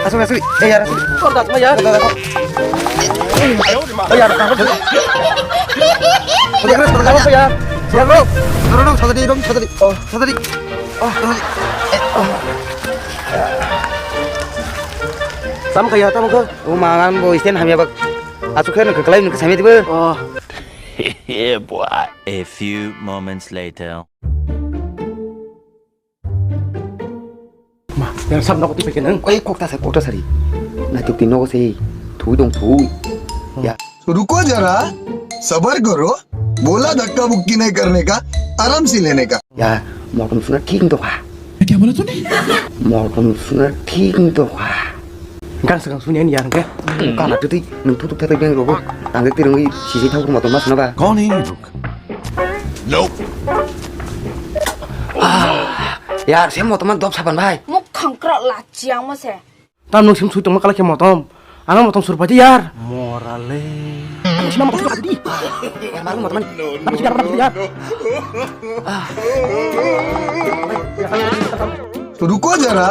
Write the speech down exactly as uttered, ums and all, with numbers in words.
Asuk, asuk. Eh, yar, asuk. Kor dak ma yar. Eh, yar, kor dak. Yar, yar, yar, yar. Yar, bro. Bro, bro, sadari, bro, sadari. Oh, sadari. Oh, sadari. Eh, oh. Tam kaya, tam ko. O mangan bo isten hamya bak. Asuk khe nang kwklai nang samya dibo. Oh. Yeah, boy. A few moments later. Ma, yang sab nogo tipe kenang. Oi, kokta sa, kokta sari. Naituk ti nogo sei. Thui dong, thui. Ya. तो रुको जरा, सबर करो। बोला धक्का मुक्की नहीं करने का, आराम से लेने का। Ya, motom suna thik tongkha. क्या बोला तूने? Motom suna thik tongkha. Gang sagang suni ani yang ke. Kana tuti, nung tutuk tatai beng rogo. Tangke tirungwi sisi thang motom mas na ba. कौन है ये लोग? Yar, se motom man dop saban bai. Muk khangkrak la chiang mo se. Tam nung sim sui tongma kala khe motom. Ano motom sur paidi yar. Morale. Ano sima motom sur paidi. Yar, maru motom man. Tam sih yar, tam sih yar. तो रुको जरा।